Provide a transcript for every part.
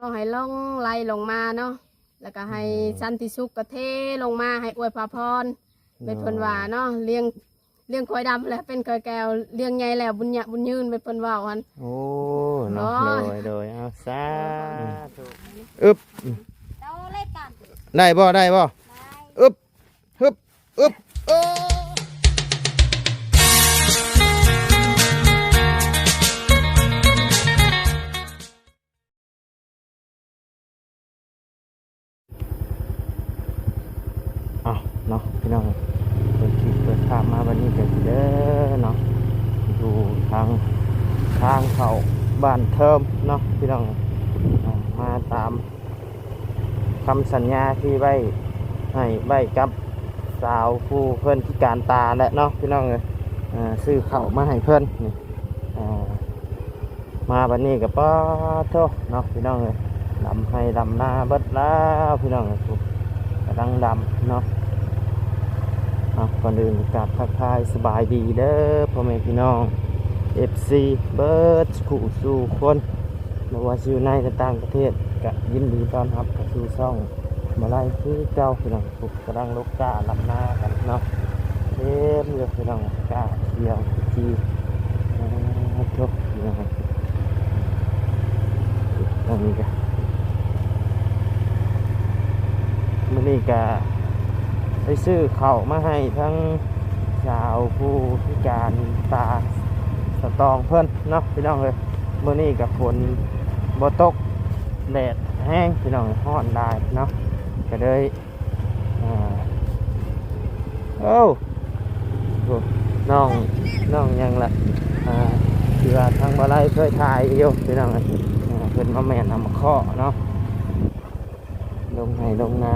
ຂໍໃຫ້ຫຼົງໄຫຼລົງມາເນາະ ແລ້ວກໍໃຫ້ ໂດຍ ສັນຕິສຸກກໍເທລົງມາໃຫ້ອວຍພະພອນ ໂດຍ ແມ່ນເພິ່ນວ່າເນາະ ລ້ຽງ ລ້ຽງຄວາຍດຳແລ້ວເປັນຄວາຍແກ້ວ ລ້ຽງໃຫຍ່ແລ້ວບຸນຍະບຸນຍືນ ແມ່ນເພິ່ນເວົ້າຫັ້ນ. ໂອ້ ເນາະ ໂດຍ ໂດຍ ເອົາ ສາທຸ ອຶບ ໄດ້ບໍ່ ໄດ້ບໍ່? ອຶບ ຮຶບ ອຶບ ເອີ ເອົາເນາະ ພີ່ນ້ອງ ເປີດຄລິບເປີດພາບມາບັດນີ້ກໍຊິເດີເນາະ ຢູ່ທາງ ທາງເຂົ້າບ້ານເທີມເນາະ ພີ່ນ້ອງ ມາຕາມ ຄຳສັນຍາທີ່ໄວ້ ໃຫ້ໄວ້ກັບສາວຜູ້ເພິ່ນພິການຕາແຫຼະເນາະ ພີ່ນ້ອງເອີຍ ຊື້ເຂົ້າມາໃຫ້ເພິ່ນນີ້ ມາບັດນີ້ກໍ ປາໂທ້ ເນາະ ພີ່ນ້ອງເອີຍ ດຳໄຮ່ດຳນາເບິດແລ້ວ ພີ່ນ້ອງເອີຍ ກຳລັງດຳເນາະ. ເອົາ ກ່ອນອື່ນກໍກາບທັກທາຍສະບາຍດີເດີ ພໍ່ແມ່ພີ່ນ້ອງ ເອັຟຊີ ເບິດສູ່ຜູ້ສູ່ຄົນ ບໍ່ວ່າຊິຢູ່ໃນ ແລະ ຕ່າງປະເທດ ກະຍິນດີຕ້ອນຮັບເຂົ້າສູ່ຊ່ອງມາໄລຄືເກົ່າ ພີ່ນ້ອງ. ກຳລັງລົກກ້າລຳນາກັນເນາະ ເຕັມຢູ່ ພີ່ນ້ອງ ກ້າຂຽວຂຈີ ໂອ້ໂທ້ ພີ່ນ້ອງ ອັນນີ້ກະ ມື້ນີ້ກະໄປຊື້ເຂົ້າມາໃຫ້ທັງສາວຜູ້ພິການຕາສະຕອງເພິ່ນເນາະ ພີ່ນ້ອງເອີຍ. ມື້ນີ້ກະຝົນບໍ່ຕົກ ແດດແຮງ ພີ່ນ້ອງ ຮ້ອນຫຼາຍເນາະ ກະເລີຍ ອ່າ ໂອ້ ໂອ້ ນ້ອງ ນ້ອງຫຍັງລະ ອ່າ ທີ່ວ່າທາງບ່າວໄລເຄີຍຖ່າຍຢູ່ ພີ່ນ້ອງເອີຍ ອ່າ ເພິ່ນມາແມ່ນເອົາມາເຄາະເນາະ ລົງໄຮ່ລົງນາ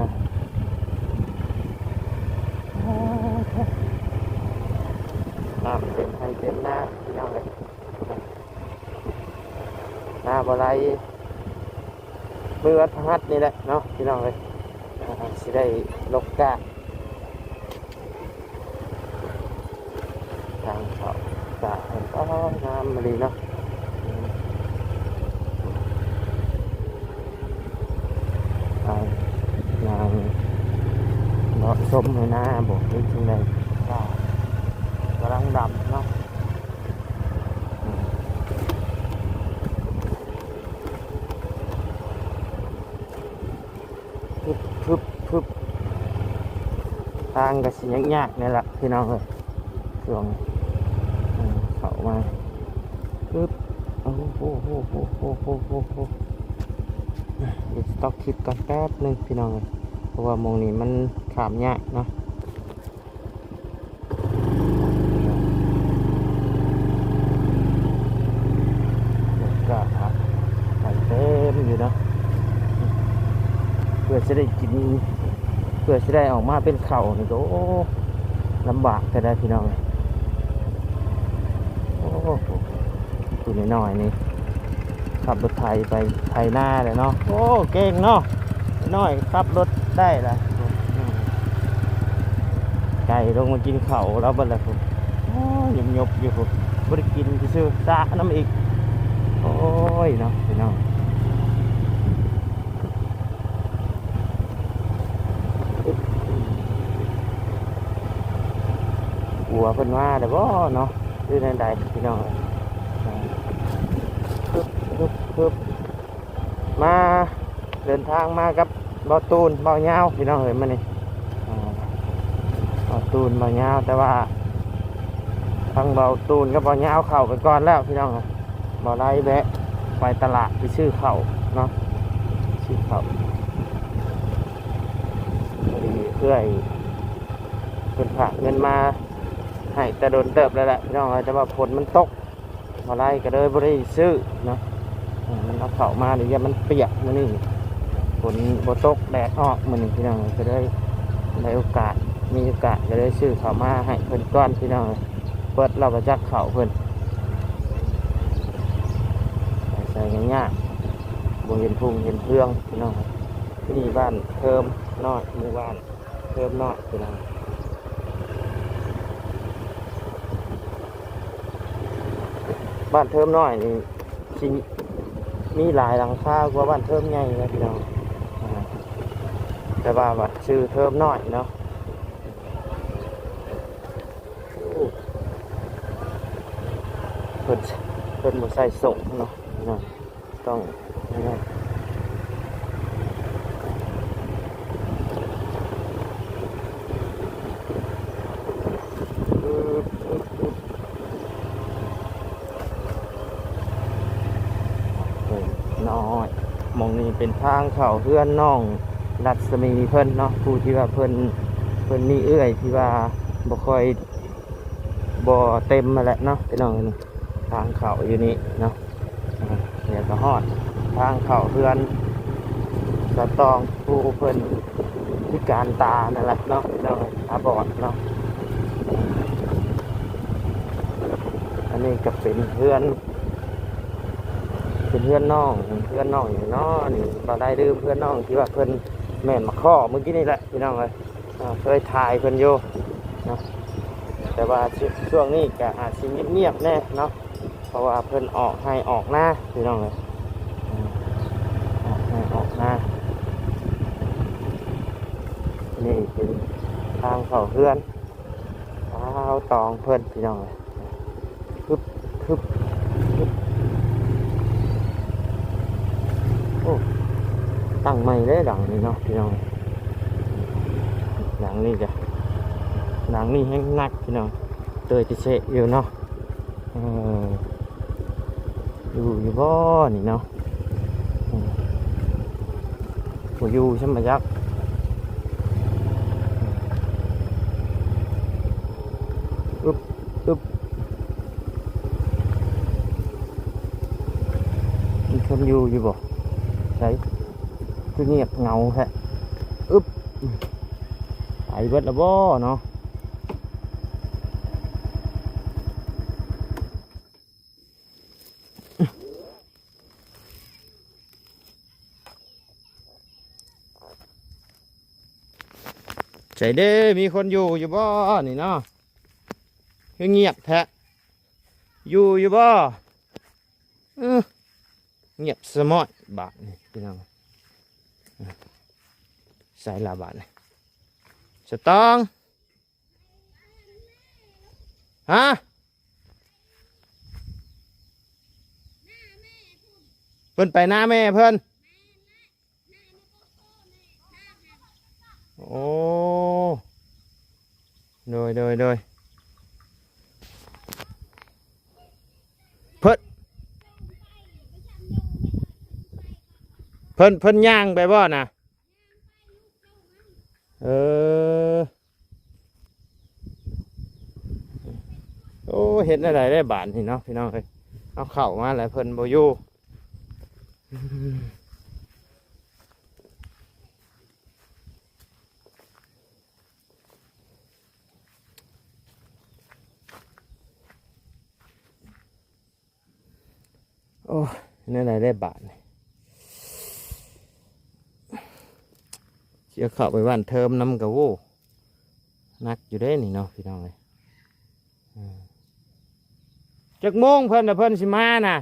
ໂອ້ ນ້ຳເຕັມໄຮ່ເຕັມນາ ພີ່ນ້ອງເອີຍ. ນາບໍ່ໄຫຼ ມື້ວັນພະຫັດນີ້ແຫຼະເນາະ ພີ່ນ້ອງເອີຍ ອ່າ ຊິໄດ້ລົກກ້າ ທາງເຂົ້າກ້າເພິ່ນ ໂອ້ ງາມອີ່ຫຼີເນາະ ອ່າ ຍ່າງເລາະຊົມໄຮ່ນາບໍ ຫຼືຈັ່ງໃດ ກ້າກຳລັງດຳເນາະ. ອືມ ປຶບ ປຶບ ປຶບ ທາງກໍຊິຍາກໆ ແດ່ລະ ພີ່ນ້ອງເອີຍ ຊ່ວງ ເຂົ້າມາ ປຶບ ໂອ້ໂຫ ໂອ້ໂຫ ດຽວສະຕັອບຄລິບກ່ອນແປັບໜຶ່ງ ພີ່ນ້ອງເອີຍ ເພາະວ່າໝ່ອງນີ້ມັນຂ້າມຍາກເນາະ. ກໍໄປເຕັມຢູ່ເນາະ ເພື່ອຊິໄດ້ກິນ ເພື່ອຊິໄດ້ອອກມາເປັນເຂົ້ານີ້ກໍ ໂອ້ ລຳບາກແທ້ໄດ໋ ພີ່ນ້ອງ. ໂອ້ ໂຕນ້ອຍໆ ນີ້ ຂັບລົດໄຖໄປໄຖນາແຫຼະເນາະ ໂອ້ ເກັ່ງເນາະ ນ້ອຍຂັບລົດໄດ້ລະ ໄກ່ລົງມາກິນເຂົ້າລາວເບິດລະພຸ້ນ ໂອ້ ຍົບໆ ຢູ່ພຸ້ນ ບໍ່ໄດ້ກິນຊື່ໆ ສະນຳອີກ ໂອ້ຍເນາະ ພີ່ນ້ອງ. ກົວເພິ່ນມາແລ້ວບໍ່ເນາະ ຫຼືແນວໃດພີ່ນ້ອງ ອາ ຮຶບ ຮຶບ ຮຶບ ມາ ເດີນທາງມາກັບບ່າວຕູນ ບ່າວຍາວ ພີ່ນ້ອງເອີຍ ມື້ນີ້ ອາ ບ່າວຕູນ ບ່າວຍາວ ແຕ່ວ່າທາງບ່າວຕູນກັບບ່າວຍາວເຂົ້າໄປກ່ອນແລ້ວ ພີ່ນ້ອງເອີຍ. ບໍ່ໄດ້ແວະໄປຕະຫຼາດໄປຊື້ເຂົ້າເນາະ ຊື້ເຂົ້າ ພໍດີເອື້ອຍເພິ່ນຝາກເງິນມາໃຫ້ແຕ່ດົນເຕີບແລ້ວແຫຼະ ພີ່ນ້ອງເອີຍ ແຕ່ວ່າຝົນມັນຕົກ ບໍ່ໄດ້ກໍເລີຍບໍ່ໄດ້ຊື້ເນາະ ເອີ ມັນເອົາເຂົ້າມານີ້ ຢ້ານມັນປຽກມື້ນີ້ ຝົນບໍ່ຕົກ ແດດອອກມື້ນີ້ ພີ່ນ້ອງເອີຍ ກໍເລີຍໄດ້ໂອກາດ ມີໂອກາດ ກໍເລີຍຊື້ເຂົ້າມາໃຫ້ເພິ່ນກ່ອນ ພີ່ນ້ອງເອີຍ. ເປີດລາວບໍ່ຈັກເຂົ້າເພິ່ນ ໃສ່ກໍຍາກ ບໍ່ເຫັນພຸ່ງເຫັນເຮືອງ ພີ່ນ້ອງ. ທີ່ນີ້ບ້ານເທີມນ້ອຍ ໝູ່ບ້ານເທີມນ້ອຍ ພີ່ນ້ອງ. ບ້ານເທີມນ້ອຍນີ້ ຊິ ມີຫຼາຍຫຼັງຄາກວ່າບ້ານເທີມໃຫຍ່ເລີຍພີ່ນ້ອງ ອ່າ ແຕ່ວ່າບັດຊື່ເທີມນ້ອຍເນາະ. ໂອ້ ເພິ່ນ ເພິ່ນບໍ່ໃສ່ໂສ້ງເນາະພີ່ນ້ອງ. ຕ້ອງ ນ້ອຍ ໝ່ອງນີ້ເປັນທາງເຂົ້າເຮືອນນ້ອງລັດສະໝີເພິ່ນເນາະ ຜູ້ທີ່ວ່າເພິ່ນ ເພິ່ນມີເອື້ອຍທີ່ວ່າບໍ່ຄ່ອຍ ບໍ່ເຕັມຫັ້ນແຫຼະເນາະພີ່ນ້ອງ. ທາງເຂົ້າຢູ່ນີ້ເນາະ ອ່າ ດຽວກໍຮອດທາງເຂົ້າເຮືອນສາວຕອງ ຜູ້ເພິ່ນພິການຕານັ້ນແຫຼະເນາະພີ່ນ້ອງ ຕາບອດເນາະ. ອັນນີ້ກໍເປັນເຮືອນ ເປັນເຮືອນນ້ອງ ເຮືອນນ້ອງຫຍັງເນາະນີ້ ບໍ່ໄດ້ລືມເພື່ອນນ້ອງທີ່ວ່າເພິ່ນແມ່ນມາຂໍມື້ກີ້ນີ້ແຫຼະພີ່ນ້ອງເອີຍ. ອ່າ ເຄີຍຖ່າຍເພິ່ນຢູ່ເນາະ ແຕ່ວ່າ ຊ- ຊ່ວງນີ້ກໍອາດຊິງຽບໆແດ່ເນາະ ເພາະວ່າເພິ່ນອອກໄຮ່ອອກນາພີ່ນ້ອງເອີຍ ອອກໄຮ່ອອກນາ. ນີ້ເປັນທາງເຂົ້າເຮືອນ ອ້າວ ຕອງເພິ່ນພີ່ນ້ອງເອີຍ. ຮຶບ ຮຶບ ຮຶບ ໂອ້ ຕັ້ງໃໝ່ເດ້ຫຼັງນີ້ເນາະພີ່ນ້ອງ. ຫຼັງນີ້ກະ ຫຼັງນີ້ແຮງໜັກພີ່ນ້ອງ ເຕີຍເຕະເຊະຢູ່ເນາະ. ເອີ ຢູ່ ຢູ່ບໍ່ນີ້ເນາະ? ບໍ່ຢູ່ຊ້ຳມາຈັກ. ອຶບ ອຶບ ມີຄົນຢູ່ຢູ່ບໍ່? ໃສ ຄືງຽບເຫງົາແທ້. ອຶບ ໄປເບິດແລ້ວບໍ່ເນາະ? ໃສເດ້ ມີຄົນຢູ່ຢູ່ບໍ່ນີ້ເນາະ? ຄືງຽບແທ້ ຢູ່ຢູ່ບໍ່? ເອີ ງຽບສະມ້ອຍບາດນີ້ພີ່ນ້ອງ. ໃສລະບາດນີ້ ສະຕອງ? ຮະ? ເພິ່ນໄປນາແມ່ເພິ່ນ. ໂອ້ ໂດຍ ໂດຍ ໂດຍ ເພິ່ນ ເພິ່ນ ເພິ່ນຍ່າງໄປບໍ່ນະ? ເອີ ໂອ້ ເຮັດແນວໃດໄດ້ບາດນີ້ເນາະ ພີ່ນ້ອງເອີຍ. ເອົາເຂົ້າມາແລ້ວເພິ່ນບໍ່ຢູ່. ໂອ້ຍ ແນວໃດໄດ້ບາດນີ້ ຊິເອົາເຂົ້າໄປບ້ານເທີມນຳກະ ໂອ້ ໜັກຢູ່ເດ້ນີ້ເນາະ ພີ່ນ້ອງເອີຍ. ຈັກໂມງເພິ່ນນະ ເພິ່ນຊິມານະ?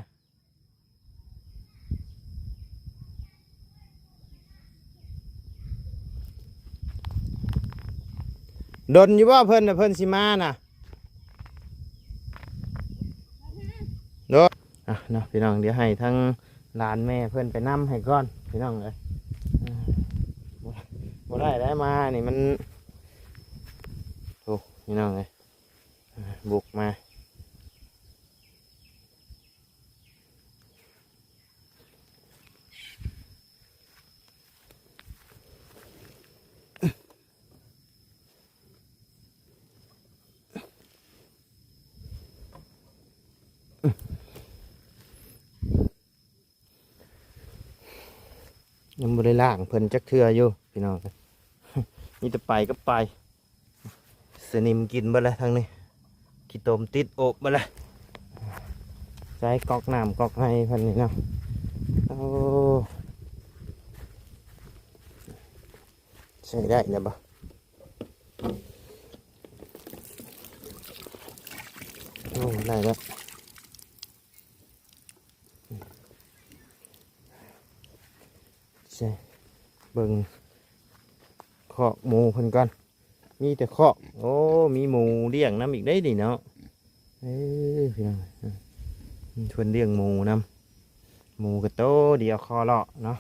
ດົນຢູ່ບໍ່ເພິ່ນນະ ເພິ່ນຊິມານະ? ໂດຍ ອ່ະເນາະ ພີ່ນ້ອງ ດຽວໃຫ້ທາງຫຼານແມ່ເພິ່ນໄປນຳໃຫ້ກ່ອນ ພີ່ນ້ອງເອີຍ. ເອີ ບໍ່ ບໍ່ໄດ້ໄດ້ມານີ້ມັນ ໂອ້ ພີ່ນ້ອງເອີຍ ບຸກມາ. ຍັງບໍ່ໄດ້ລ້າງເພິ່ນຈັກເທື່ອຢູ່ພີ່ນ້ອງ ມີແຕ່ໄປກັບໄປ. ສະໜິມກິນເບິດແລ້ວທາງນີ້ ຂີ້ຕົມຕິດໂອບເບິດແລ້ວ. ໃຊ້ກອກນ້ຳກອກໄຮ່ເພິ່ນນີ້ເນາະ. ໂອ້ ໃຊ້ໄດ້ແລ້ວບໍ່? ໂອ້ ໄດ້ແລ້ວ. ໃສ່ ເບິ່ງຄອກໝູເພິ່ນກ່ອນ ມີແຕ່ຄອກ. ໂອ້ ມີໝູລ້ຽງນຳອີກເດ້ນີ້ເນາະ. ເອີ ພີ່ນ້ອງ ເພິ່ນລ້ຽງໝູນຳ ໝູກໍໂຕດຽວ ຄໍເລາະເນາະ.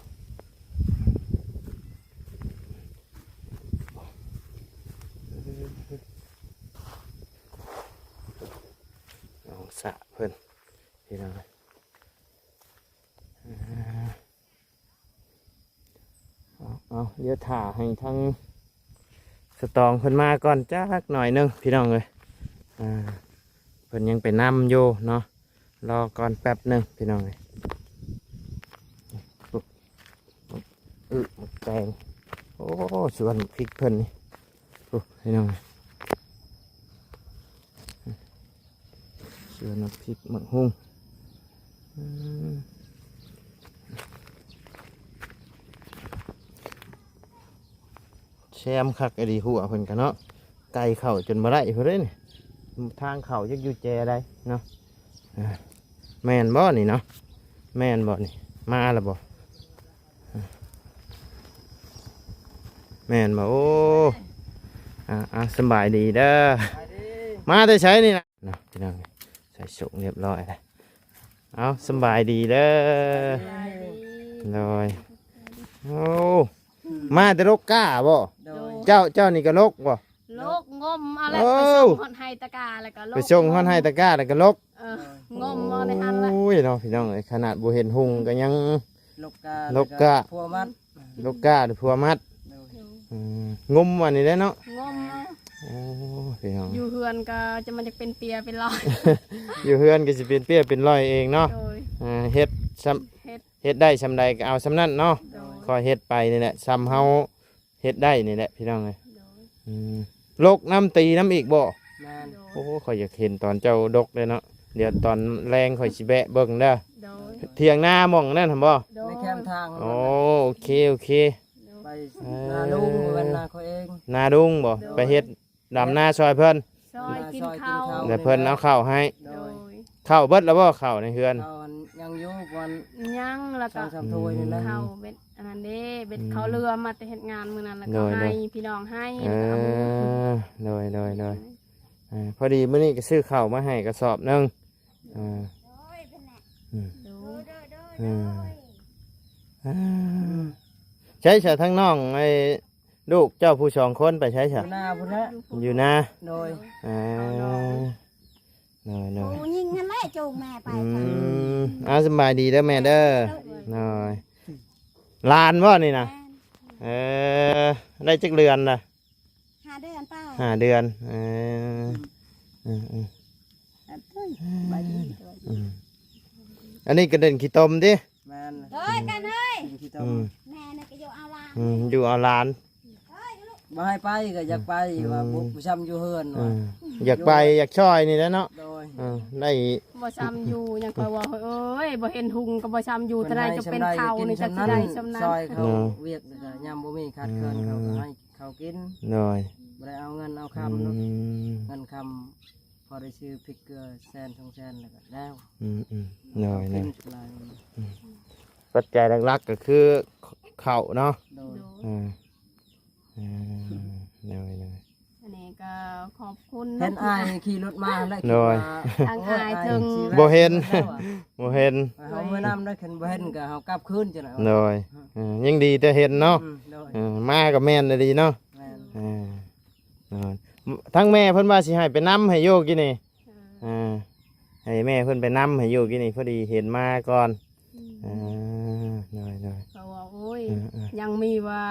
ນ້ອງສະເພິ່ນ ພີ່ນ້ອງ ເອົາ ດຽວຖ້າໃຫ້ທາງສະຕອງເພິ່ນມາກ່ອນຈັກໜ້ອຍໜຶ່ງ ພີ່ນ້ອງເອີຍ. ອ່າ ເພິ່ນຍັງໄປນຳຢູ່ເນາະ ລໍກ່ອນແປັບໜຶ່ງ ພີ່ນ້ອງເອີຍ. ອື ໝາກແຕງ ໂອ້ ສວນໝາກພິກເພິ່ນນີ້ ໂອ້ ພີ່ນ້ອງ ສວນໝາກພິກໝາກຫຸ່ງ ອືມ ແຊມຄັກອີ່ຫຼີ ຮົ້ວເພິ່ນກະເນາະ ໄກ່ເຂົ້າຈົນບໍ່ໄດ້ພຸ້ນເດ້ນີ້. ທາງເຂົ້າຈັກຢູ່ແຈໃດເນາະ. ອ່າ ແມ່ນບໍ່ນີ້ເນາະ ແມ່ນບໍ່ນີ້ ມາແລ້ວບໍ່? ແມ່ນບໍ່? ໂອ້ ອ່າ ສະບາຍດີເດີ ມາແຕ່ໃສນີ້ນະເນາະ ພີ່ນ້ອງ. ໃສ່ໂສ້ງຮຽບຮ້ອຍແລ້ວ ເອົາ ສະບາຍດີເດີ. ໂດຍ ໂອ້ ມາແຕ່ລົກກ້າບໍ່? ໂດຍ ເຈົ້າ ເຈົ້ານີ້ກໍລົກບໍ່? ລົກ ງົມເອົາແຫຼະ ໂອ້ ໄປສົ່ງຮອດໄຮ່ຕະກ້າແລ້ວກໍລົກ ໄປສົ່ງຮອດໄຮ່ຕະກ້າແລ້ວກໍລົກ. ເອີ ງົມເອົາໃນຫັ້ນລະ. ໂອ້ຍເນາະ ພີ່ນ້ອງເອີຍ ຂະໜາດບໍ່ເຫັນຫຸ່ງກໍຍັງລົກກ້າ ລົກກ້າ ຜົວມັດ ລົກກ້າ ຜົວມັດ. ໂດຍ ອືມ ງົມວ່ານີ້ແຫຼະເນາະ ງົມເອົາ. ໂອ້ ພີ່ນ້ອງ ຢູ່ເຮືອນກໍຈະມັນຈະເປັນເປຍເປັນລອຍ ຢູ່ເຮືອນກໍຊິເປັນເປຍເປັນລອຍເອງເນາະ. ໂດຍ ອ່າ ເຮັດຊ່ຳ ເຮັດ ເຮັດໄດ້ຊ່ຳໃດກໍເອົາຊ່ຳນັ້ນເນາະ. ໂດຍ ຄ່ອຍເຮັດໄປນີ້ແຫຼະ ຊ່ຳເຮົາ ເຮັດໄດ້ນີ້ແຫຼະ ພີ່ນ້ອງເອີຍ. ໂດຍ ອືມ ລົກນຳ ຕີນຳອີກບໍ່? ແມ່ນ ໂອ້ ຂ້ອຍຢາກເຫັນຕອນເຈົ້າດົກເດ້ເນາະ. ດຽວຕອນແລງຂ້ອຍຊິແວະເບິ່ງເດີ. ໂດຍ ຖຽງນາໝ່ອງນັ້ນຫັ້ນບໍ່? ໂດຍ ໃນແຄມທາງ. ໂອ້ ໂອເຄ ໂອເຄ. ໂດຍ ໄປນາລຸງ ເອີ ບໍ່ແມ່ນນາຂ້ອຍເອງ. ນາລຸງບໍ່? ໂດຍ ໄປເຮັດດຳນາຊ່ອຍເພິ່ນ ຊ່ອຍກິນເຂົ້າ ແລ້ວເພິ່ນເອົາເຂົ້າໃຫ້. ໂດຍ ໂດຍ ເຂົ້າເບິດແລ້ວບໍ່? ເຂົ້າໃນເຮືອນ ເຂົ້າຍັງຢູ່ ຍັງ ແລ້ວກໍສອງສາມຖ້ວຍນີ້ແຫຼະ. ອືມ ເຂົ້າເບັດ ອັນນັ້ນເດ້ ເບັດ ອືມ ເຂົ້າເຫຼືອມາແຕ່ເຮັດງານມື້ນັ້ນ ແລ້ວກໍ ໂດຍ ໃຫ້ ໂດຍ ພີ່ນ້ອງໃຫ້ ເອີ ແລ້ວກໍເອົາມາ ເອີ ໂດຍ ໂດຍ ໂດຍ ອ່າ ພໍດີມື້ນີ້ກໍຊື້ເຂົ້າມາໃຫ້ກະສອບໜຶ່ງ. ອ່າ ໂດຍ ອືມ ໂດຍ ໂດຍ ໂດຍ ອືມ ອ່າ ໃສຊະ ທາງນ້ອງ ໄອ້ລູກເຈົ້າຜູ້ສອງຄົນໄປໃສຊະ? ຢູ່ນາພຸ້ນແຫຼະ ຢູ່ນາ. ໂດຍ ອ່າ ໂດຍ ໂດຍ ຜູ້ຍິງຫັ້ນແຫຼະຈູງແມ່ໄປ. ອືມ ອ່າ ສະບາຍດີເດີແມ່ເດີ. ໂດຍ ໂດຍ ຫຼານບໍ່ນີ້ນະ? ແມ່ນ ເອີ ໄດ້ຈັກເດືອນລະ? ຫ້າເດືອນໄປ ຫ້າເດືອນ. ເອີ ອືມ ເອີ ເອີ ອືມ ອັນນີ້ກະເດັນຂີ້ຕົມຕິ? ແມ່ນ ເອີຍ ກັນເອີຍ ກິນຂີ້ຕົມ. ອືມ ແມ່ນະກະຢູ່ເອົາຫຼານ ອືມ ຢູ່ເອົາຫຼານ. ເອີຍ ບໍ່ໃຫ້ໄປກໍຢາກໄປ ອືມ ວ່າບໍ່ ບໍ່ຊ່ຳຢູ່ເຮືອນ ອືມ ວ່າ ຢາກໄປ ຢາກຊ່ອຍນີ້ແຫຼະເນາະ. ໂດຍ ເອີ ໄດ້ ບໍ່ຊ່ຳຢູ່ຫຍັງ ຂ້ອຍວ່າ ເອີຍ ບໍ່ເຫັນຫຸ່ງກໍບໍ່ຊ່ຳຢູ່. ເທົ່າໃດຈະເປັນເຂົ້ານີ້ ຈະຊິໄດ້ຊ່ຳນັ້ນ ຊ່ອຍເຂົາ ເນາະ ວຽກ ແລ້ວກໍຍາມບໍ່ມີຂາດເຂີນ ອືມ ເຂົາກໍໃຫ້ເຂົາກິນ. ໂດຍ ບໍ່ໄດ້ເອົາເງິນເອົາຄຳ ອືມ ເນາະ ເງິນຄຳພໍໄດ້ຊື້ພິກເກືອແສນສອງແສນ ແລ້ວກໍແລ້ວ. ອືມ ອືມ ໂດຍ ເຂົາກິນ ໂດຍ ຫຼາຍ ອືມ ປັດໄຈຫຼັກໆກໍຄືເຂົ້າເນາະ. ໂດຍ ໂດຍ ເອີ ເອີ ໂດຍ ໂດຍ ອັນນີ້ກໍຂອບຄຸນ ເຫັນອ້າຍຂີ່ລົດມາແລ້ວ ໂດຍ ຄິດວ່າ ທາງອ້າຍເຖິງ ໂອ້ຍ ອ້າຍຊິແວະ ບໍ່ເຫັນ ແລ້ວອະ ບໍ່ເຫັນ ເຮົາເມືອນຳໄດ້ ຄັນບໍ່ເຫັນກໍເຮົາກັບຄືນຈັ່ງໃດ. ໂດຍ ເອີ ຍັງດີແຕ່ເຫັນເນາະ. ອືມ ໂດຍ ເອີ ມາກໍແມ່ນອີ່ຫຼີເນາະ. ແມ່ນ ເອີ ເນາະ ທັງແມ່ເພິ່ນວ່າຊິໃຫ້ໄປນຳໃຫ້ຢູ່ກີ້ນີ້. ເອີ ອ່າ ໃຫ້ແມ່ເພິ່ນໄປນຳໃຫ້ຢູ່ກີ້ນີ້ ພໍດີເຫັນມາກ່ອນ. ອືມ ເອີ ໂດຍ ໂດຍ ເຂົາວ່າ ໂອ້ຍ ເອີ ເອີ ຍັງມີວ່າ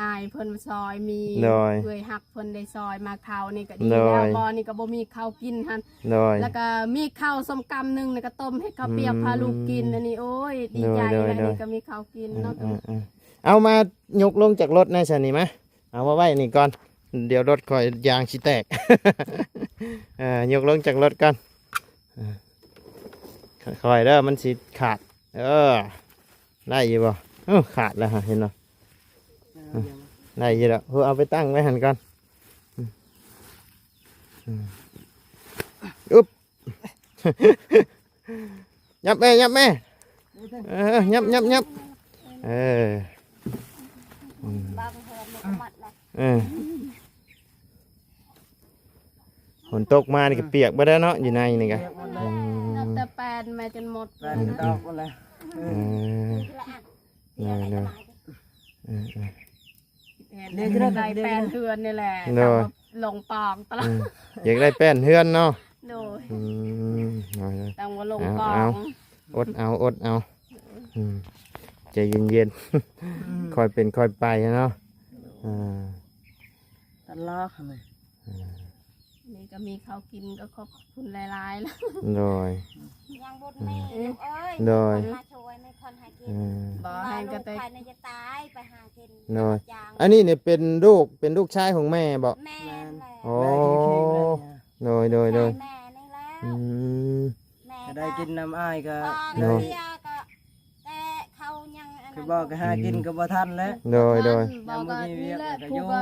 ອ້າຍເພິ່ນຊ່ອຍ ມີ ໂດຍ ເອື້ອຍຮັກເພິ່ນໄດ້ຊ່ອຍມາເຂົ້ານີ້ກໍດີ ໂດຍ ແລ້ວ ບໍ່ນີ້ກໍບໍ່ມີເຂົ້າກິນຫັ້ນ. ໂດຍ ແລ້ວກໍມີເຂົ້າສົມກຳໜຶ່ງ ແລ້ວກໍຕົ້ມເຮັດເຂົ້າປຽກ ອືມ ພາລູກກິນ. ອັນນີ້ ໂອ້ຍ ດີໃຈ ໂດຍ ໂດຍ ແລ້ວນີ້ກໍມີເຂົ້າກິນເນາະ. ເອີ ເອີ ເອີ ເອົາມາຍົກລົງຈາກລົດແດ່ຊະນີ້ ມາ ເອົາມາໄວ້ນີ້ກ່ອນ ດຽວລົດຂ້ອຍຢາງຊິແຕກ. ເອີ ຍົກລົງຈາກລົດກ່ອນ ເອີ ຄ່ອຍໆເດີ ມັນຊິຂາດ. ເອີ ໄດ້ຢູ່ບໍ່? ເອີ ຂາດແລ້ວ ເຫັນບໍ່? ເອີ ໄດ້ຢູ່ແລ້ວ ເອີ ເອົາໄປຕັ້ງໄວ້ຫັ້ນກ່ອນ. ອືມ ອຶບ ຫຍັບແມ່ ຫຍັບແມ່ ເອີ ຫຍັບ ຫຍັບ ຫຍັບ ເອີ ຕົກມານີ້ກໍປຽກເບິດແລ້ວເນາະ ຢູ່ໃນນີ້ກໍ ປຽກໝົດແລ້ວ ອືມ ເອົາແຕ່ແປ້ນແມ່ຈົນໝົດ ແປ້ນກໍຕອກໝົດແລ້ວ ເອີ ເອີ ເອີ ເອີ ເອີ ເຮັດໄດ້ແປ້ນເຮືອນນີ້ແຫຼະ ໂດຍ ຕ້ອງວ່າລົງປອງຕະຫຼອດ ອືມ ຢາກໄດ້ແປ້ນເຮືອນເນາະ ໂດຍ ອືມ ຕ້ອງວ່າລົງປອງ ເອົາ ເອົາ ອົດເອົາ ອົດເອົາ ອືມ ໃຈເຢັນໆ ອືມ ຄ່ອຍເປັນຄ່ອຍໄປເນາະ ອ່າ ຕະຫຼອດຫັ້ນແຫຼະ ອ່າ ນີ້ກໍມີເຂົ້າກິນ ກໍຂອບຄຸນຫຼາຍໆ ໂດຍ ຍັງບຸນມີ ອືມ ລູກເອີຍ ໂດຍ ມາຊ່ວຍໃນຄົນຫາກິນ ອືມ ບໍ່ແຮງກໍແຕ່ ລູກຂ້ອຍນີ້ຈະຕາຍໄປຫາກິນ ໂດຍ ຮັບຈ້າງ ອັນນີ້ນີ້ເປັນລູກ ເປັນລູກຊາຍຂອງແມ່ບໍ່? ແມ່ນແຫຼະ ໂອ້ ໂດຍ ໂດຍ ໂດຍ ແມ່ນີ້ແຫຼະ ອືມ ແມ່ກໍໄດ້ກິນນຳອ້າຍກໍ ໂດຍ ເສຍກໍ ແຕ່ເຂົາຍັງອັນນັ້ນ ຄືບໍ່ກໍຫາກິນກໍບໍ່ທັນແຫຼະ ໂດຍ ໂດຍ ບໍ່ກໍນີ້ແຫຼະ ຜູ້ກໍ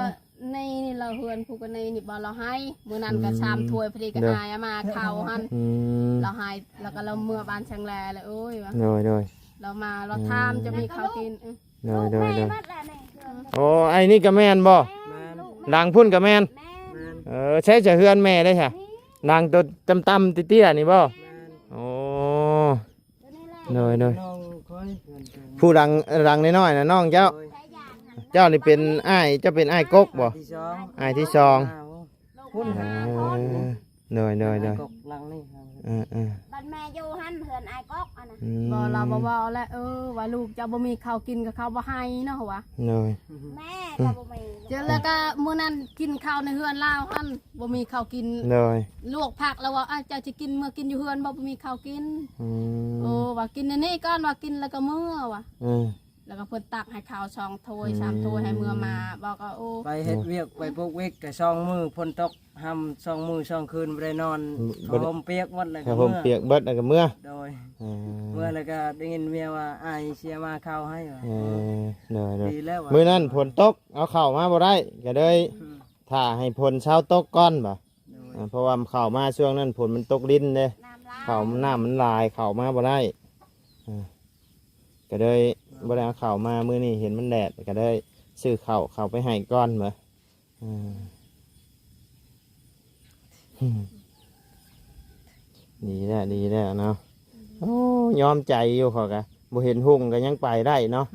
ໃນນີ້ລາວເຮືອນ ຜູ້ກໍໃນນີ້ບໍ່ລາວໃຫ້ ມື້ນັ້ນກໍ ອືມ ຊາມຖ້ວຍ ພໍດີກໍ ໂດຍ ອາຍເອົາມາເຂົ້າຫັ້ນ ອືມ ລາວໃຫ້ ແລ້ວກໍລາວເມືອບ້ານແຊງແລແລ້ວ ໂອ້ຍວ່າ ໂດຍ ໂດຍ ລາວມາລາວຖາມ ອືມ ຈະມີເຂົ້າກິນ ອືມ ໂດຍ ໂດຍ ແມ່ ໂດຍ ໝົດແລ້ວນີ້ ອືມ ໂອ້ ໄອ້ນີ້ກໍແມ່ນບໍ່? ແມ່ນ ຫຼັງພຸ້ນກໍແມ່ນ ແມ່ນ ເອີ ໃຊ້ຈະເຮືອນແມ່ໄດ້ຊະ ຫຼັງໂຕຕ່ຳໆ ເຕ້ຍໆ ນີ້ບໍ່? ແມ່ນ ໂອ້ ໂດຍ ໂດຍ ນ້ອງຂ້ອຍ ຜູ້ຫຼັງ ຫຼັງນ້ອຍໆ ນະນ້ອງເຈົ້າ ໂດຍ ເຈົ້ານີ້ເປັນອ້າຍ ເຈົ້າເປັນອ້າຍກົກບໍ່? ອ້າຍທີສອງ ອ້າຍທີສອງ ພຸ້ນ ເອີ ຫ້າຄົນ ໂດຍ ໂດຍ ໂດຍ ອ້າຍກົກຫຼັງນີ້ ເອີ ເອີ ບັດແມ່ຢູ່ຫັ້ນ ເຮືອນອ້າຍກົກຫັ້ນນະ ອືມ ບໍ່ ລາວບໍ່ເວົ້າແລ້ວ ເອີ ວ່າລູກເຈົ້າບໍ່ມີເຂົ້າກິນ ກໍເຂົາບໍ່ໃຫ້ເນາະ ວ່າ ໂດຍ ແມ່ກໍບໍ່ມີ ເຈົ້າ ແລ້ວກໍມື້ນັ້ນກິນເຂົ້າໃນເຮືອນລາວຫັ້ນ ບໍ່ມີເຂົ້າກິນ ໂດຍ ລວກຜັກແລ້ວວ່າ ອ້າຍ ເຈົ້າຊິກິນ ເມືອກິນຢູ່ເຮືອນບໍ່? ບໍ່ມີເຂົ້າກິນ ອືມ ໂອ້ ວ່າກິນອັນນີ້ກ່ອນ ວ່າກິນແລ້ວກໍເມືອວ່າ ອືມ ແລ້ວກໍເພິ່ນຕັກໃຫ້ເຂົ້າສອງຖ້ວຍ ອືມ ສາມຖ້ວຍ ໃຫ້ເມືອມາ ບອກກໍ ໂອ້ ໄປເຮັດວຽກ ໂອ້ ໄປປົກວິກກໍສອງມື້ ຝົນຕົກ ຮ່ຳສອງມື້ສອງຄືນບໍ່ໄດ້ນອນ ອືມ ຜ້າຫົ່ມປຽກໝົດ ແລ້ວກໍ ຜ້າຫົ່ມ ເມືອ ປຽກເບິດ ແລ້ວກໍເມືອ ໂດຍ ເອີ ເມືອແລ້ວກໍໄດ້ຍິນເມຍວ່າ ອ້າຍເສຍມາເຂົ້າໃຫ້ວ່າ ເອີ ໂດຍ ໂດຍ ດີແລ້ວວ່າ ມື້ນັ້ນຝົນຕົກ ເອົາເຂົ້າມາບໍ່ໄດ້ ກໍເລີຍ ອືມ ຖ້າໃຫ້ຝົນເຊົາຕົກກ່ອນບໍ? ໂດຍ ອ່າ ເພາະວ່າເຂົ້າມາຊ່ວງນັ້ນຝົນມັນຕົກລິນເດ້ ນ້ຳຫຼາຍ ເຂົ້າ ນ້ຳມັນຫຼາຍ ເຂົ້າມາບໍ່ໄດ້ ອ່າ ກໍເລີຍບໍ່ໄດ້ເອົາເຂົ້າມາ ມື້ນີ້ເຫັນມັນແດດ ກໍເລີຍຊື້ເຂົ້າ ເຂົ້າໄປໃຫ້ກ່ອນເບີ ອ່າ ດີແລ້ວ ດີແລ້ວເນາະ ໂອ້ ຍອມໃຈຢູ່ ຂ້ອຍກະບໍ່ເຫັນຮຸ່ງກໍຍັງໄປໄດ້ເນາະ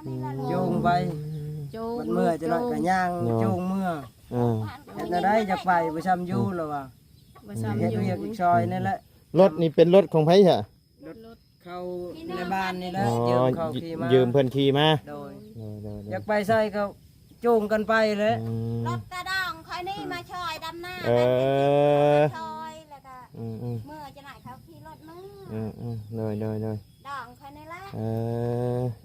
ອືມ ຈູງໄປ ຈູງ ບັດເມື່ອຈະໜ້ອຍກໍຍ່າງ ໂດຍ ຈູງເມືອ ເອີ ເຮັດແນວໃດຈະໄປ ບໍ່ຊ່ຳຢູ່ ເອີ ແລ້ວວ່າ ບໍ່ຊ່ຳຢູ່ ເຮັດວຽກອີກຊອຍນີ້ແຫຼະ ລົດນີ້ເປັນລົດຂອງໃຜຊະ? ລົດ ເຂົາໃນບ້ານນີ້ແຫຼະ ອໍ ຢືມເຂົາຂີ່ມາ ຢືມເພິ່ນຂີ່ມາ ໂດຍ ໂດຍ ໂດຍ ໂດຍ ຢາກໄປໃສກໍຈູງກັນໄປແຫຼະ ອືມ ລົດກະດອງຂ້ອຍນີ້ມາຊ່ອຍດຳນາ ເອີ ມາຊ່ອຍ ແລ້ວກໍ ອືມໆ ເມື່ອຈະໜ້ອຍເຂົາຂີ່ລົດມາ ອືມໆ ໂດຍ ໂດຍ ໂດຍ ດອງຂ້ອຍນີ້ແຫຼະ ເອີ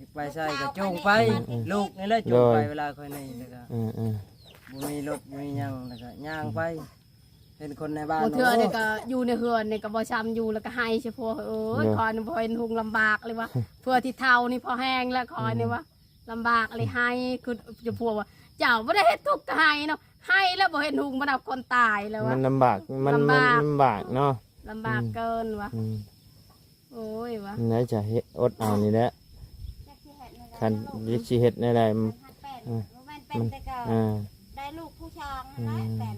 ຢາກໄປໃສກໍຈູງໄປ ອືມ ລູກນີ້ແຫຼະຈູງໄປ ໂດຍ ເວລາຂ້ອຍນີ້ ແລ້ວກໍ ອືມໆ ບໍ່ມີລົດ ບໍ່ມີຫຍັງ ແລ້ວກໍຍ່າງໄປ ເຫັນຄົນໃນບ້ານ ບາງເທື່ອນີ້ກໍຢູ່ໃນເຮືອນນີ້ກໍບໍ່ຊ່ຳຢູ່ ແລ້ວກໍໄຫ້ໃສ່ຜົວ ເອີຍ ໂດຍ ຂ້ອຍນີ້ບໍ່ເຫັນຮຸ່ງລຳບາກເລີຍວ່າ ເພື່ອທີ່ເຖົ້ານີ້ພໍແຮງແລ້ວ ຂ້ອຍນີ້ວ່າ ອືມ ລຳບາກເລີຍໄຫ້ ຄືຈະຜົວວ່າ ເຈົ້າບໍ່ໄດ້ເຮັດທຸກກໍໄຫ້ເນາະ ໄຫ້ແລ້ວບໍ່ເຫັນຮຸ່ງ ບໍ່ນັບຄົນຕາຍແລ້ວວ່າ ມັນລຳບາກ ມັນ ລຳບາກ ມັນລຳບາກເນາະ ລຳບາກ ອືມ ເກີນວ່າ ອືມ ໂອ້ຍວ່າ ໄດ້ຈະເຮັດ ອົດເອົານີ້ແຫຼະ ຄັນຊິເຮັດແນວໃດ ເອີ ມັນ ເອີ ໄດ້ລູກຜູ້ຊອງ ອືມ ຫັ້ນແຫຼະ ເປັນ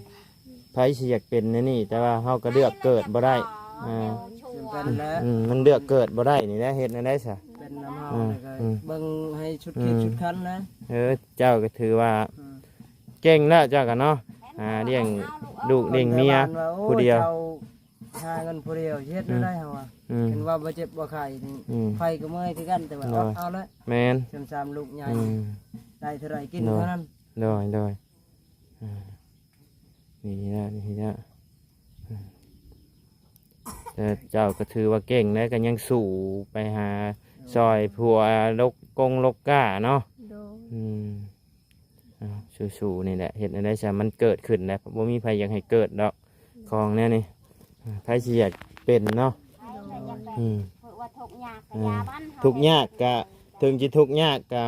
ໃຜຊິຢາກເປັນແນວນີ້ ແຕ່ວ່າເຮົາກໍເລືອກເກີດບໍ່ໄດ້ ເອີ ເປັນແລ້ວ ອືມ ມັນເລືອກເກີດບໍ່ໄດ້ນີ້ແຫຼະ ເຮັດແນວໃດຊະ ເປັນນຳເຮົາ ອືມ ແລ້ວກໍ ອືມ ເບິ່ງໃຫ້ສຸດຂີດ ອືມ ສຸດຄັນນະ ເອີ ເຈົ້າກໍຖືວ່າ ອືມ ເກັ່ງແລ້ວເຈົ້າກໍເນາະ ຫາລ້ຽງລູກລ້ຽງເມຍ ເວົ້າວ່າ ໂອ້ຍ ຜູ້ດຽວ ເຈົ້າ ຫາເງິນຜູ້ດຽວເຮັດ ອືມ ໄດ້ເຮົາວ່າ ອືມ ເຫັນວ່າບໍ່ເຈັບບໍ່ໄຂ້ນີ້ ອືມ ໃຜກໍເມື່ອຍຄືກັນ ແຕ່ວ່າ ໂດຍ ອົດເອົາແຫຼະ ແມ່ນ ຊ່ຳໆ ລູກໃຫຍ່ ອືມ ໄດ້ເທົ່າໃດກິນ ໂດຍ ເທົ່ານັ້ນ ໂດຍ ໂດຍ ອ່າ ນີ້ນະ ນີ້ນະ ອ່າ ແຕ່ເຈົ້າກໍຖືວ່າເກັ່ງແລ້ວ ກໍຍັງສູ້ໄປຫາ ໂດຍ ຊ່ອຍຜົວລົກກົງລົກກ້າເນາະ ໂດຍ ອືມ ເອົາ ສູ້ໆ ນີ້ແຫຼະ ເຮັດແນວໃດຊະ ມັນເກີດຂຶ້ນແລ້ວ ບໍ່ມີໃຜຢາກໃຫ້ເກີດດອກ ຂອງແນວນີ້ ໃຜຊິຢາກເປັນເນາະ ໂດຍ ອືມ ເພາະວ່າທຸກຍາກກໍ ອືມ ຢ່າມັນ ທຸກຍາກກໍ ເຮົາ ເຖິງຊິທຸກຍາກກໍ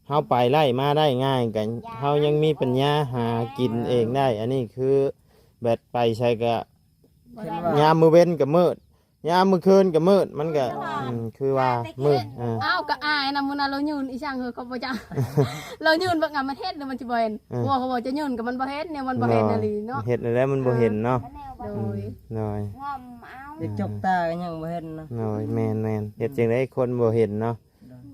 ເຮົາໄປໄດ້ມາໄດ້ງ່າຍ ກໍ ຢ່າ ເຮົາຍັງມີປັນຍາຫາກິນເອງໄດ້ ອັນນີ້ຄືແບບໄປໃສກໍ ບໍ່ໄດ້ ຍາມມື້ເວັນກໍມືດ ຍາມມື້ຄືນກໍມືດ ມັນກໍ ໂດຍ ອືມ ຄືວ່າມືດ ເອີ ອ້າວ ກໍອາຍນຳ ມື້ນັ້ນລາວຍື່ນອີ່ຫຍັງເຮີ ເຂົາບໍ່ຈັກ ລາວຍື່ນເບິ່ງ ອ່າ ມັນເຫັນຫຼືມັນຊິບໍ່ເຫັນ ເອີ ຜົວເຂົາບອກຈະຍື່ນກໍມັນບໍ່ເຫັນ ແນວມັນບໍ່ເຫັນອີ່ຫຼີເນາະ ເຮັດແລ້ວມັນບໍ່ເຫັນເນາະ ໂດຍ ອືມ ໂດຍ ງອມເອົາ ເຮັດຈົກຕາກໍຍັງບໍ່ເຫັນເນາະ ໂດຍ ແມ່ນໆ ເຮັດຈັ່ງໃດຄົນບໍ່ເຫັນເນາະ ໂດຍ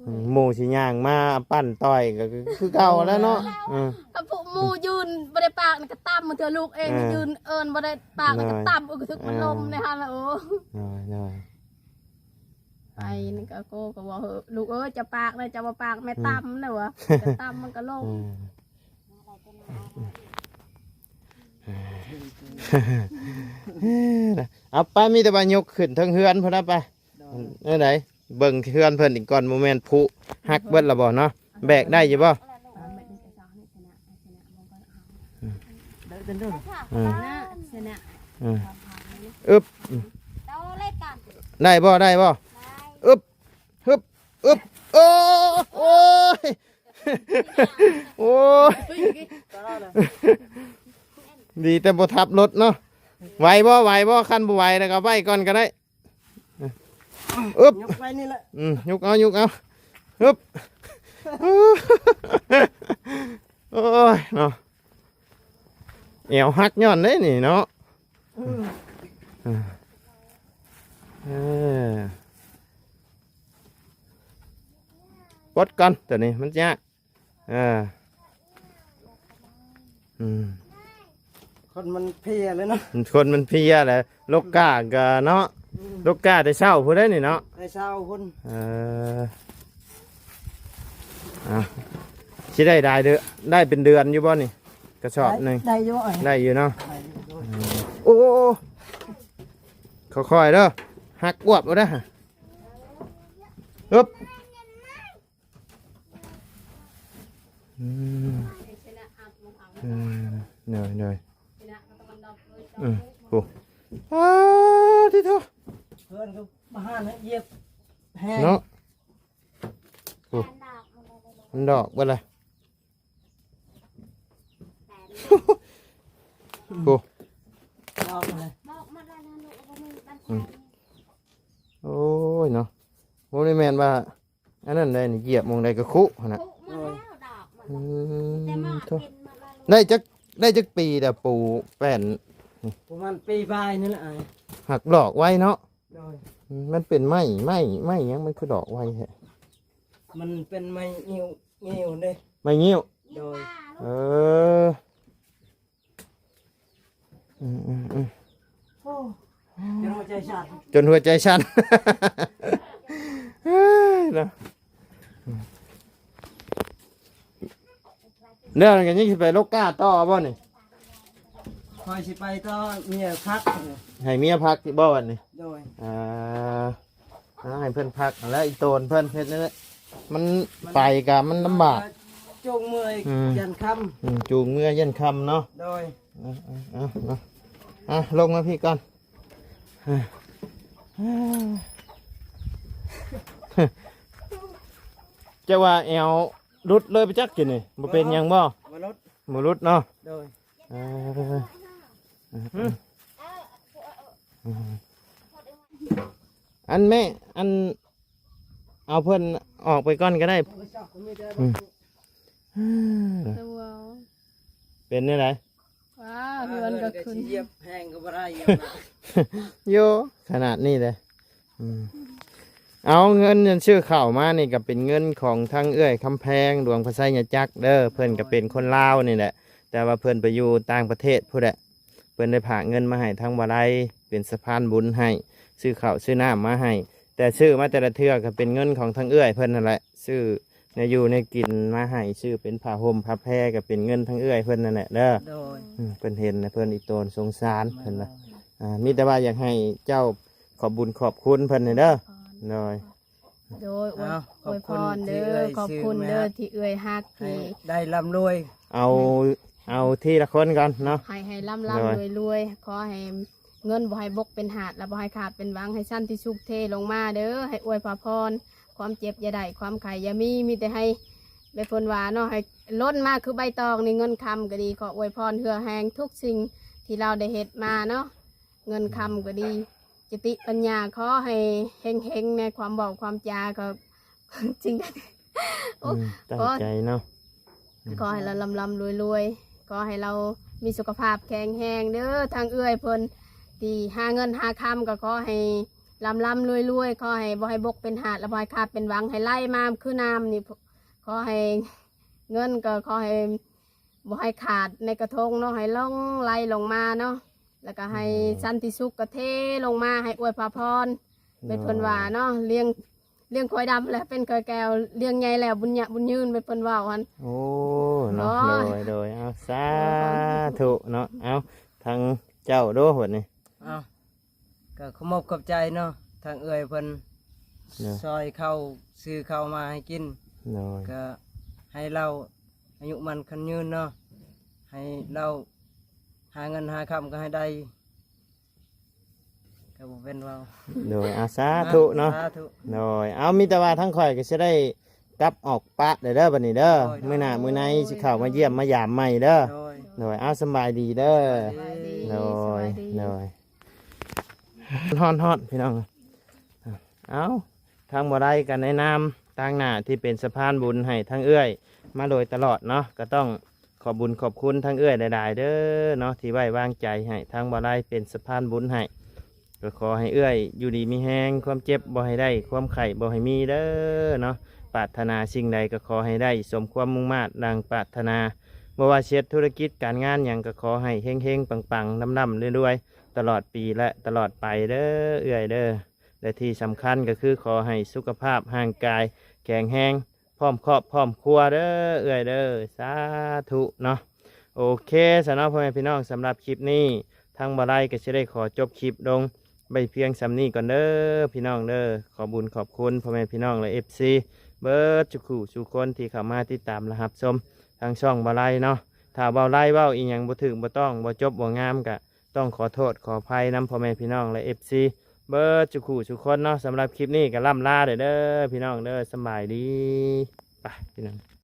ອືມ ໝູ່ຊິຍ່າງມາປັ້ນຕ່ອຍກໍຄືເກົ່າແລ້ວເນາະ ເອີ ກໍພວກໝູ່ຢືນບໍ່ໄດ້ປາກນີ້ກໍຕຳ ບາງເທື່ອລູກເອງ ເອີ ຢືນເອີ້ນບໍ່ໄດ້ປາກນີ້ກໍຕຳ ໂດຍ ເອີ ກໍຖືກມັນລົມ ເອີ ໃນຫັ້ນລະ ໂອ້ ໂດຍ ໂດຍ ໄປນີ້ກໍ ໂກກໍເວົ້າ ເອີ ລູກເອີຍ ເຈົ້າປາກນະ ເຈົ້າບໍ່ປາກແມ່ ອືມ ຕຳນະວ່າ ແມ່ຕຳມັນກໍລົມ ອືມ ເອົາໄປ ມີແຕ່ວ່າຍົກຂຶ້ນເທິງເຮືອນພຸ້ນນະໄປ ໂດຍ ແນວໃດ ເບິ່ງເຮືອນເພິ່ນອີກກ່ອນ ບໍ່ແມ່ນຜຸຫັກເບິດລະບໍ່ເນາະ ແບກໄດ້ຢູ່ບໍ່? ເດີນເດີນ ອືມ ຊະນະ ອືມ ອຶບ ໄດ້ບໍ່? ໄດ້ບໍ່? ອຶບ ຮຶບ ອຶບ ໂອ້ ໂອ້ຍ ໂອ້ຍ ດີແຕ່ບໍ່ທັບລົດເນາະ ໄຫວບໍ່? ໄຫວບໍ່? ຄັນບໍ່ໄຫວແລ້ວກໍໄວ້ກ່ອນກໍໄດ້. ອຶບ ຍົກໄວ້ນີ້ແຫຼະ ອືມ ຍົກເອົາ ຍົກເອົາ ຮຶບ ໂອ້ຍເນາະ ແອວຫັກຍ້ອນເດ້ນີ້ເນາະ ອືມ ເອີ ປົດກ່ອນ ຕົວນີ້ມັນຍາກ. ເອີ ອືມ ຄົນມັນເພຍເລີຍເນາະ ຄົນມັນເພຍແຫຼະ ລົກກ້າກະເນາະ ອືມ ລົກກ້າແຕ່ເຊົ້າພຸ້ນເດ້ນີ້ເນາະ ແຕ່ເຊົ້າພຸ້ນ ເອີ ອ່ະ ຊິໄດ້ຫຼາຍເດີ ໄດ້ເປັນເດືອນຢູ່ບໍ່ນີ້ ກະສອບໜຶ່ງ ໄດ້ ໄດ້ຢູ່ ໄດ້ຢູ່ເນາະ ໄດ້ຢູ່ ໂອ້ ຄ່ອຍໆເດີ ຫັກອວບເອົາເດີ ຮຶບ. ອືມ ອືມ ໂດຍ ໂດຍ ອືມ ໂອ້ ປາດຕິໂທ ເພື່ອນກໍບໍ່ຫານເຫຍຽບແຮງເນາະ ໂອ້ ມັນດອກເບິດລະ ໂອ້ ດອກເບິດລະ ອືມ ໂອ້ຍເນາະ ບໍ່ໄດ້ແມ່ນວ່າ ອັນນັ້ນໄດ໋ນີ້ ຢຽບໝ່ອງໃດກໍຄຸຫັ້ນນະ ຄຸມາແລ້ວດອກມັນ ອືມ ແຕ່ມາກິນມາແລ້ວ ໄດ້ຈັກ ໄດ້ຈັກປີແລ້ວປູແປ້ນນີ້? ປະມານປີປາຍນີ້ແຫຼະອ້າຍ ຫັກດອກໄວເນາະ ໂດຍ ອືມ ມັນເປັນໄມ້ ໄມ້ ໄມ້ຫຍັງມັນຄືດອກໄວແທ້? ມັນເປັນໄມ້ງິ້ວ ງິ້ວເດ້ ໄມ້ງິ້ວ ໂດຍ ເອີ ອືມໆໆ ໂອ້ ຈົນຫົວໃຈສັ່ນ ຈົນຫົວໃຈສັ່ນ ເນາະ ແລ້ວກໍຍັງຊິໄປລົກກ້າຕໍ່ບໍ່ນີ້? ຂ້ອຍຊິໄປຕໍ່ເມຍພັກ ໃຫ້ເມຍພັກບໍ່ບັດນີ້? ໂດຍ ອ່າ ອ່າ ໃຫ້ເພິ່ນພັກຫັ້ນແຫຼະ ອີ່ໂຕນເພິ່ນເຮັດແນວໃດ ມັນ ມັນໄປກະມັນລຳບາກ ມັນຈູງເມື່ອຍ ອືມ ຢ້ານຄ່ຳ ອືມ ຈູງເມື່ອຢ້ານຄ່ຳເນາະ ໂດຍ ອ່າ ອ່າ ລົງມາພີ້ກ່ອນ ເຈົ້າວ່າແອວຫຼຸດເລີຍໄປຈັກກິນນີ້ ບໍ່ເປັນຫຍັງບໍ່? ບໍ່ຫຼຸດ ບໍ່ຫຼຸດເນາະ ໂດຍ ເອີ ອັນແມ່ ອັນ ເອົາເພິ່ນອອກໄປກ່ອນກໍໄດ້ ອືມ ເປັນແນວໃດ? ວ້າ ເຮືອນກໍຂຶ້ນ ເຮືອນກໍຊິຢຽບແຮງກໍບໍ່ໄດ້ຢູ່ນະ ໂຢ ຂະໜາດນີ້ເດ້ ອືມ ເອົາ ເງິນ ເງິນຊື້ເຂົ້າມານີ້ກໍເປັນເງິນຂອງທາງເອື້ອຍຄຳແພງ ຫຼວງພະໄຊຍະຈັກເດີ ເພິ່ນກໍເປັນຄົນລາວນີ້ແຫຼະ ແຕ່ວ່າເພິ່ນໄປຢູ່ຕ່າງປະເທດພຸ້ນແຫຼະ ເພິ່ນໄດ້ຝາກເງິນມາໃຫ້ທາງບ່າວໄລ ເປັນສະພານບຸນໃຫ້ ຊື້ເຂົ້າຊື້ນ້ຳມາໃຫ້ ແຕ່ຊື້ມາແຕ່ລະເທື່ອກໍເປັນເງິນຂອງທາງເອື້ອຍເພິ່ນຫັ້ນແຫຼະ ຊື້ແນວຢູ່ແນວກິນມາໃຫ້ ຊື້ເປັນຜ້າຫົ່ມຜ້າແພກໍເປັນເງິນທາງເອື້ອຍເພິ່ນນັ້ນແຫຼະເດີ ໂດຍ ອືມ ເພິ່ນເຫັນແລ້ວເພິ່ນອີ່ໂຕນສົງສານ ໂດຍ ເພິ່ນວ່າ ອ່າ ມີແຕ່ວ່າຢາກໃຫ້ເຈົ້າຂອບບຸນຂອບຄຸນເພິ່ນແດ່ເດີ ໂດຍ ໂດຍ ອວຍ ອາ ອວຍພອນເດີ ຂອບຄຸນທີ່ເອື້ອຍ ຂອບຄຸນເດີ ຊື້ແມ່ຮັກ ທີ່ເອື້ອຍຮັກ ໃຫ້ ທີ່ ໄດ້ລ່ຳລວຍ ເອົາ ເອົາທີລະຄົນກ່ອນເນາະ ໃຫ້ ໃຫ້ລ່ຳ ໂດຍ ລວຍ ລວຍ ຂໍໃຫ້ເງິນບໍ່ໃຫ້ບົກເປັນຫາດ ແລະບໍ່ໃຫ້ຂາດເປັນຫວັງ ໃຫ້ຊັ້ນທີ່ສຸກເທລົງມາເດີ ໃຫ້ອວຍພະພອນ ຄວາມເຈັບຢ່າໄດ້ ຄວາມໄຂ້ຢ່າມີ ມີແຕ່ໃຫ້ ແບບເພິ່ນວ່າເນາະ ໃຫ້ລົ້ນມາຄືໃບຕອງນີ້ ເງິນຄຳກໍດີ ຂໍອວຍພອນເຫື່ອແຮງທຸກສິ່ງທີ່ລາວໄດ້ເຮັດມາເນາະ ເງິນຄຳກໍດີ ສະຕິປັນຍາ ຂໍໃຫ້ເຮັງໆ ໃນຄວາມເວົ້າຄວາມຈາ ກໍ ຈິງ ໂອ້ ອືມ ຕັ້ງໃຈເນາະ ອືມ ຂໍໃຫ້ລາວລ່ຳໆລວຍໆ ຂໍໃຫ້ລາວມີສຸຂະພາບແຂງແຮງເດີ ທາງເອື້ອຍເພິ່ນທີ່ຫາເງິນຫາຄຳ ກໍຂໍໃຫ້ລ່ຳໆລວຍໆ ຂໍໃຫ້ບໍ່ໃຫ້ບົກເປັນຫາດ ແລະບໍ່ໃຫ້ຂາດເປັນຫວັງ ໃຫ້ໄຫຼມາຄືນ້ຳນີ້ ຂໍໃຫ້ເງິນກໍຂໍໃຫ້ ບໍ່ໃຫ້ຂາດໃນກະທົງເນາະ ໃຫ້ຫຼົງໄຫຼລົງມາເນາະ ແລ້ວກໍໃຫ້ ໂດຍ ສັນຕິສຸກກໍເທລົງມາ ໃຫ້ອວຍພະພອນ ໂດຍ ແມ່ນເພິ່ນວ່າເນາະ ລ້ຽງ ລ້ຽງຄວາຍດຳແລ້ວເປັນຄວາຍແກ້ວ ລ້ຽງໃຫຍ່ແລ້ວບຸນຍະບຸນຍືນ ແມ່ນເພິ່ນເວົ້າຫັ້ນ ໂອ້ ເນາະ ໂດຍ ໂດຍ ເອົາ ສາທຸເນາະ ເອົາ ທາງເຈົ້າໂດບັດນີ້ ເອົາ ກໍຂໍຂອບໃຈເນາະ ທາງເອື້ອຍເພິ່ນ ໂດຍ ຊ່ອຍເຂົ້າ ຊື້ເຂົ້າມາໃຫ້ກິນ ໂດຍ ກໍໃຫ້ລາວອາຍຸໝັ້ນຂວັນຍືນເນາະ ໃຫ້ລາວຫາເງິນຫາຄຳກໍໃຫ້ໄດ້ ກໍບໍ່ເປັນເວົ້າ ໂດຍ ອາ ສາທຸເນາະ ສາທຸ ໂດຍ ເອົາ ມີແຕ່ວ່າທາງຂ້ອຍກໍຊິໄດ້ກັບອອກປະເດີ ເດີ ບັດນີ້ເດີ ໂດຍ ມື້ໜ້າມື້ໃນຊິເຂົ້າມາຢ້ຽມມາຢາມໃໝ່ເດີ ໂດຍ ໂດຍ ເອົາ ສຳບາຍດີເດີ ສະບາຍດີ ໂດຍ ສະບາຍດີ ໂດຍ ຮ້ອນໆ ພີ່ນ້ອງ ເອົາ ທາງບໍ່ໄດ້ກໍໃນນາມຕາງໜ້າທີ່ເປັນສະພານບຸນໃຫ້ທາງເອື້ອຍມາໂດຍຕະຫຼອດເນາະ ກໍຕ້ອງຂອບບຸນຂອບຄຸນທາງເອື້ອຍຫຼາຍໆເດີເນາະ ທີ່ໄວ້ວາງໃຈໃຫ້ທາງບໍ່ໄດ້ເປັນສະພານບຸນໃຫ້ ກໍຂໍໃຫ້ເອື້ອຍຢູ່ດີມີແຮງ ຄວາມເຈັບບໍ່ໃຫ້ໄດ້ ຄວາມໄຂ້ບໍ່ໃຫ້ມີເດີເນາະ ປາດຖະໜາສິ່ງໃດກໍຂໍໃຫ້ໄດ້ສົມຄວາມມຸ່ງມາດດັ່ງປາດຖະໜາ ບໍ່ວ່າຊິເຮັດທຸລະກິດການງານຫຍັງ ກໍຂໍໃຫ້ເຮັງໆປັງໆ ລ່ຳໆລວຍໆ ຕະຫຼອດປີ ແລະ ຕະຫຼອດໄປເດີເອື້ອຍເດີ ແລະ ທີ່ສຳຄັນກໍຄືຂໍໃຫ້ສຸຂະພາບຮ່າງກາຍແຂງແຮງ ພ້ອມຄອບພ້ອມຄົວເດີເອື້ອຍເດີ ສາທຸເນາະ ໂອເຄ ຊະເນາະ ພໍ່ແມ່ພີ່ນ້ອງ ສຳລັບຄລິບນີ້ ທາງບໍ່ໄດ້ກໍຊິໄດ້ຂໍຈົບຄລິບລົງໄວ້ພຽງສ່ຳນີ້ກ່ອນເດີ ພີ່ນ້ອງເດີ ຂອບບຸນຂອບຄຸນພໍ່ແມ່ພີ່ນ້ອງ ແລະ ເອັຟຊີ ເບິດສູ່ຄູ່ສູ່ຄົນທີ່ເຂົ້າມາຕິດຕາມ ແລະ ຮັບຊົມທາງຊ່ອງບໍ່ໄດ້ເນາະ ຖ້າບໍ່ໄດ້ເວົ້າອີ່ຫຍັງບໍ່ຖືກບໍ່ຕ້ອງ ບໍ່ຈົບບໍ່ງາມ ກະ ຕ້ອງຂໍໂທດຂໍອະໄພນຳພໍ່ແມ່ພີ່ນ້ອງ ແລະ ເອັຟຊີ ເບິດສູ່ຄູ່ສູ່ຄົນເນາະ ສຳລັບຄລິບນີ້ກໍລ່ຳລາເດີ ເດີ ພີ່ນ້ອງເດີ ສຳບາຍດີ ໄປ ພີ່ນ້ອງ.